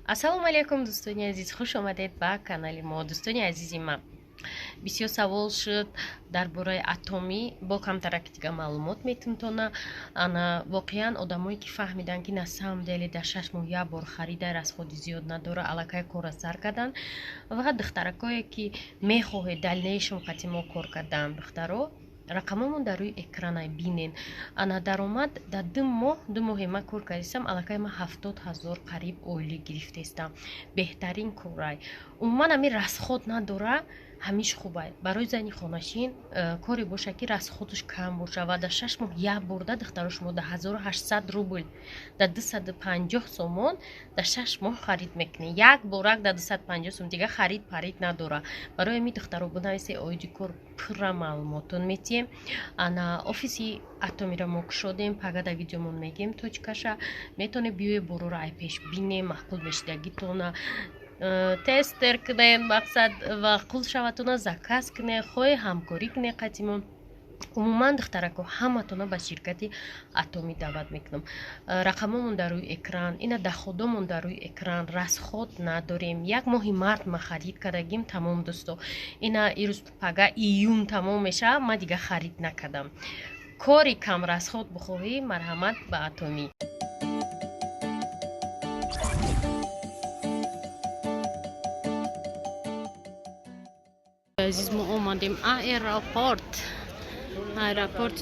Ассалому алайкум, дӯстони азиз, хуш омадед ба канали мо. Дӯстони азизи ман, бисёр савол шуд дар бораи Атомӣ, бо камтараки дига маълумот метунтона. Ана, воқеан, одамое ки фаҳмиданд, ки на самом деле дар 6 моҳ як бор харида расходи зиёд надора, аллакай корра сар карданд. Ва духтаракое ки мехоҳед дальнейшем қати мо кор кардан, духтаро, рақамомон дар рӯи экранай, бинен. Ана, даромад дар 2 моҳ, 2 моҳе ман кор кардистам, аллакай ман 70 000 қариб ойлӣ гирифтестам. Беҳтарин корай, умуман ҳамин расход надора, ҳамиш хубай барои зани хонашин. Коре боша, ки расходаш кам боша ва дар 6 моҳ як борда, духтаро, шумо дар 1800 рубл, дар 250 сомон дар 6 моҳ харид мекунед, як борак дар 250 сом, дига харид парид надора. Барои ҳамин, духтаро, бинависе, оиди кор пурра маълумотон метиҳем. Ана, офиси Атомиро мо кушодем, пага дар видеомон мегем точкаша. Метавонед биёе, борора ай пеш бинем, маъқул мешидагитона тестер кунед, мақсад маъқул шаватона заказ кунед, хоҳе ҳамкорӣ кунед қатимон. Умуман, духтарако, ҳаматона ба ширкати Атомӣ даъват мекунам. Рақамомон дар рӯи экран, ина доходомон дар рӯи экран, расход надорем. Як моҳи март ма харид кардагим, тамом, дӯсто. Ина ирӯз, пага июн тамом мешавад, ман дига харид накардам. Кори камрасход бихоҳӣ, марҳамат ба Атомӣ. Азиз, мо омадем аэропорти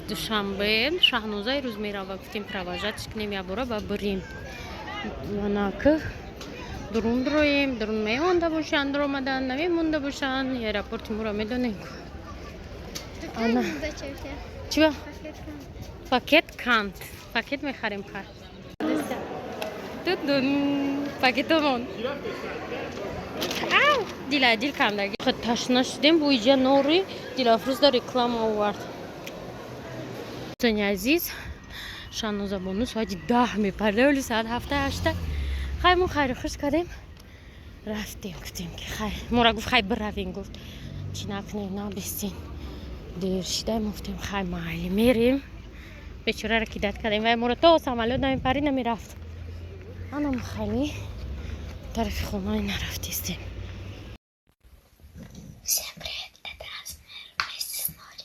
Душанбе. Шаҳнозаи рӯз мерава, гуфтем, провожать кунем якбора ба бирем. Анак дурун дуроем, дурун мемонда бошанд, дуромадан намемонда бошанд, аэропорти моро медонем. Ана чиба пакет канд, пакет мехарем, хар тудун пакетомон дила дил кандаги ташна шудем. Бу иҷа нори Дилафрӯзда реклама овард. Дӯстони азиз, Шаҳноза бону соати 10 мепарда, оли соат ҳафта ҳашта. Хай, мо хайру хуш кардем, рафтем, гуфтем, ки хай, мора гуфт, хай биравем, гуфт, чӣ накунем, набистин, дер шида. Мо гуфтем, хай, майли, мерем. Бечораро кидать кардем, вай моро то самолёт намепарид, намерафт. Ана, махали тарафи хонаи нарафтистем. Всем привет, это АСМР вместе с Нори.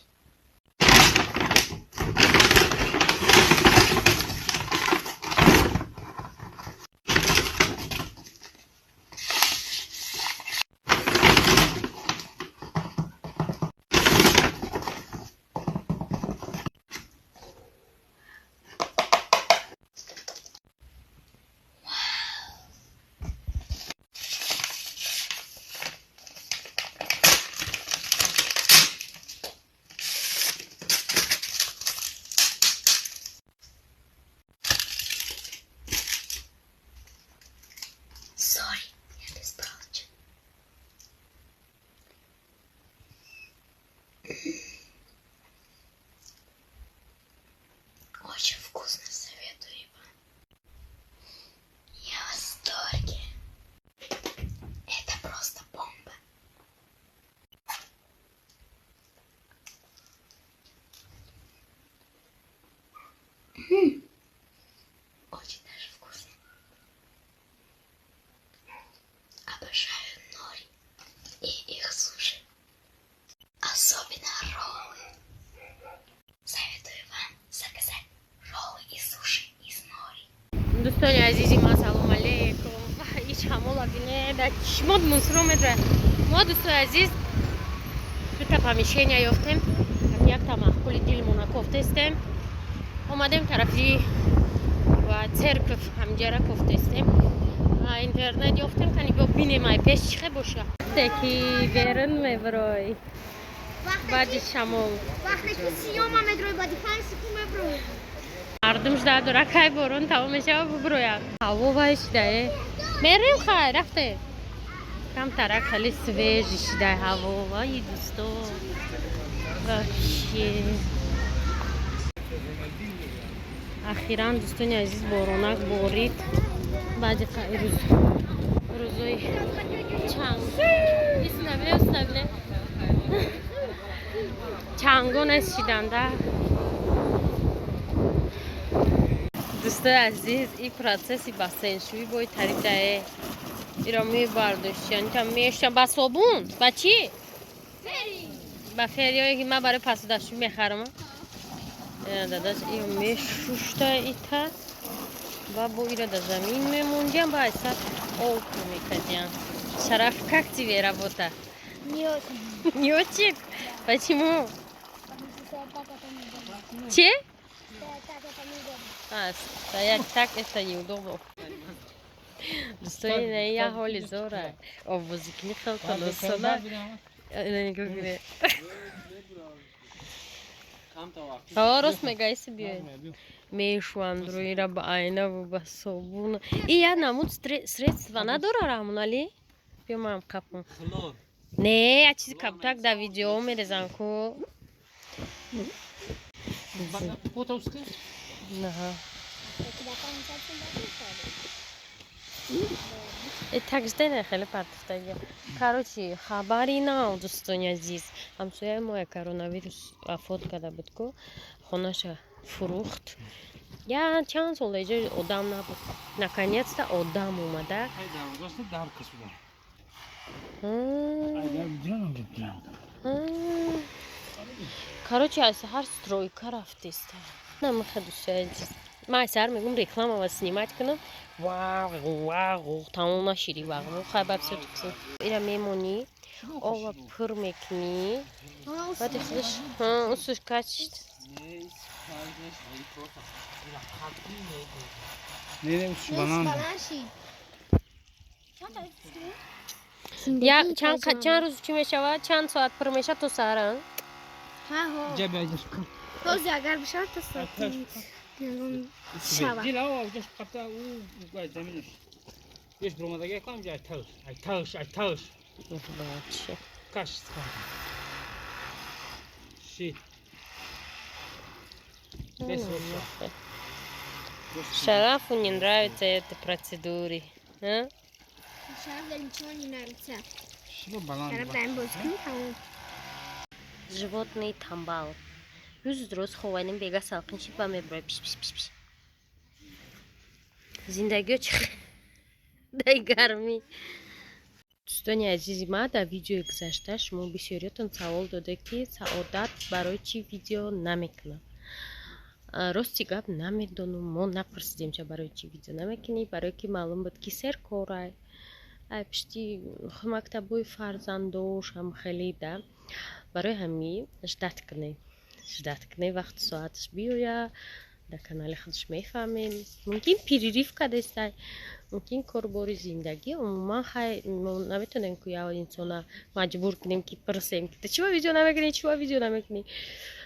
Сори, я без палочек. Очень вкусно, советую вам. Я в восторге. Это просто бомба. Очень даже вкусно. Обожаю Нори и их суши. Особенно роллы. Советую вам заказать роллы и суши из Нори. Дӯстони азизи ман, салом алейкум. Ич ҳамола бинед, чишмот мусро медра. Мо, дӯстои азиз, дута помещения ёфтем, якта маъқули дилмона кофтестем, омадем тарафи ва церковь, ҳамҷара кофтестем, интернет ёфтем, кани бо бинем, ай пеш чихе боша, ки берун мебирой баъди шамол. Вақте ки сиёма медрой, баъди 5 секунд меброй. Мардум жда дора, кай борон тамом мешава, бубирояд. Ҳаво вай шидае, мерем, хай, рафте, камтарак хеле свежий шидай ҳаво. Вай, дӯсто, вообще, ахиран, дӯстони азиз, боронак борид баъди рӯз, рӯзои чанг. Иснабине, иснабине, чангон шиданда. Дӯстои азиз, ин процесси бассейншӯӣ бои таридае. Иро мебардоштиян, та мешта ба собун, ба чӣ? Ба фериое, ки ман барои пасудаштӯ мехарам. Дадаш иро мешушта ита ва бо ира дар замин мемондиям, ба айсар об мекардиям. Шараф, как тебе работа? Не очень. Не очень? Почему? Потому что стоять так, это неудобно. Че? Стоять так, это неудобно. А, стоять так, это неудобно. Дӯстони, на я ҳоли зора овозикни хелтоносона нигоҳ кунед. Ҳо, рост мегаиси, биёед, мешӯанд рӯира ба айнаву ба собун. И я намуд средства надора, Раҳмоналӣ, биё, ман қапам. Не, я чизи кабутак дар видео мерезан ку. Наҳа. У тебя там совсем Так ждена хеле партифтагия. Короче, хабари нав, дӯстони азиз: ҳамсояи моя коронавирус вафот карда буд ку, хонаша фурӯхт. Я чанд сол иҷо одам набуд, наконец-то одам омада. Короче, аз ҳар стройка рафтеста намиха. Дӯстои азиз, ман сар мегум, реклама ва снимать кунам, вағ вағ тамом нашиди, вағ хай ба бисёр. Ира мемонӣ, ова пур мекунӣ, баъди худаш усуш качит. Я чанд рӯз чӣ мешавад, чанд соат пур мешавад? То саҳара? Ҳозир агар бишавад, то соати шава. Еш бромадаги кам ҷай тағш, ай тағш, ай тағш. Бача. Каш. Ши. Шарафу не нравится эта процедуре. А? Шараф да ничего не нравится. Шараф даем бозкун тамом. Животный тамбал. Рӯз роз хованим, бега салқин шид ба мебурой, пиш пиш пиш пиш. Зиндагиё чи дай гармӣ. Дӯстони азизи ма, дар видеои гузашта шумо бисёриётон савол дода, ки Саодат барои чӣ видео намекунад. Рости гап, намедонам, мо напурсидем, ча барои чӣ видео намекунӣ, барое ки маълум буд, ки серкорай, ай пишти мактабҳои фарзандош ҳам хеле да. Барои ҳамин ждать кунед, ждать кунед, вақту соаташ биёя, дар канали худаш мефаҳмем. Мумкин, перерыв кардестай, мумкин, корбори зиндагӣ умуман. Хай, мо наметонем ку я инсона маҷбур кунем, ки пурсем, ки ту чима видео намекунӣ, чима видео намекунӣ.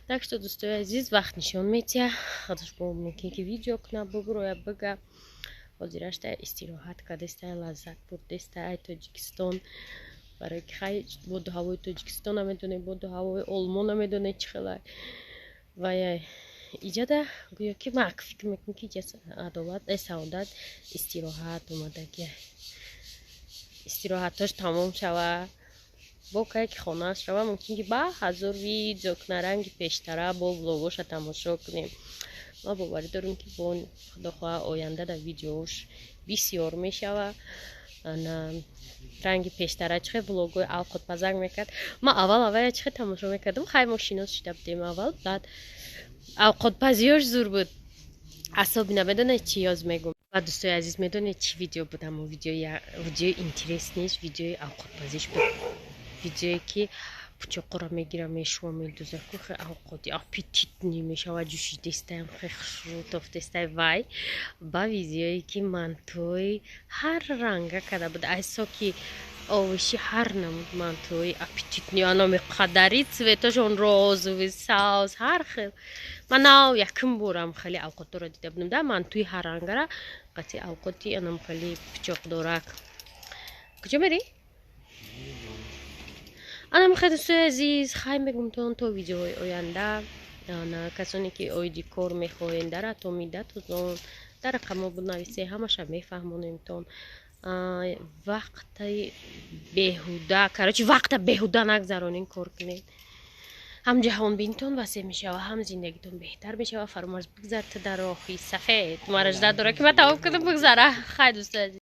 Так что, дӯстои азиз, вақт нишон метиҳа худаш, бо мумкин, ки видео куна, бигӯроя, бига. Ҳозирашта истироҳат кардестай, лаззат бурдестай ай Тоҷикистон, барое ки хай, боду ҳавои Тоҷикистон намедонем, боду ҳавои Олмон намедонем чӣ хелай. Вай иҷада гӯё ки ман фикр мекунам, ки иҷа адолат саодат истироҳат омадагия. Истироҳатош тамом шава, бо кае ки хонааш рава, мумкин, ки ба ҳазор видео куна, ранги пештара, бо влогоша тамошо кунем. Ман боварӣ дорам, ки бо худо хоҳа, оянда дар видеош бисёр мешава. Ана ранги пештара чихе влогои авқотпазак мекард, ман аввал аввал чихе тамошо мекардам. Хай, мо шинос шида будем аввал, баъд авқотпазиёш зур буд. Особенно медонед чӣ ёз мегум? Ва, дӯстои азиз, медонед, чӣ видео буд? Ҳамо видеои интереснеш видеои авқотпазиш буд, видеое ки пучоқора мегира, мешува, медуза ку, хе авқоти аппетитный мешава, ҷӯшидестаям, хе хушрӯ тофтестай. Вай ба видеое ки мантои ҳар ранга карда буд, ай соки овощи ҳар намуд мантои аппетитный, анами қадари цветошон розовый, сабз, ҳар хел. Ман нав якум борам хеле авқотҳоро дида будам да, мантои ҳар рангара қатъи авқоти анам хеле пичоқдорак. Куҷо мерӣ? Анам хеле, дӯстои азиз, хай мегумтон то видеоҳои оянда. Ана касоне ки оиди кор мехоҳем дар Атомида, тузон дар рақамҳо бинависе, ҳамаша мефаҳмонемтон. Вақти беҳуда, короче, вақта беҳуда нагзаронен, кор кунед, ҳам ҷаҳонбинтон васеъ мешава, ҳам зиндагитон беҳтар мешава. Фаромарз, бигзар, ту дар роҳи сафед, мара жда дора, ки ман тамом кунам, бигзара. Хай, дӯстои азиз.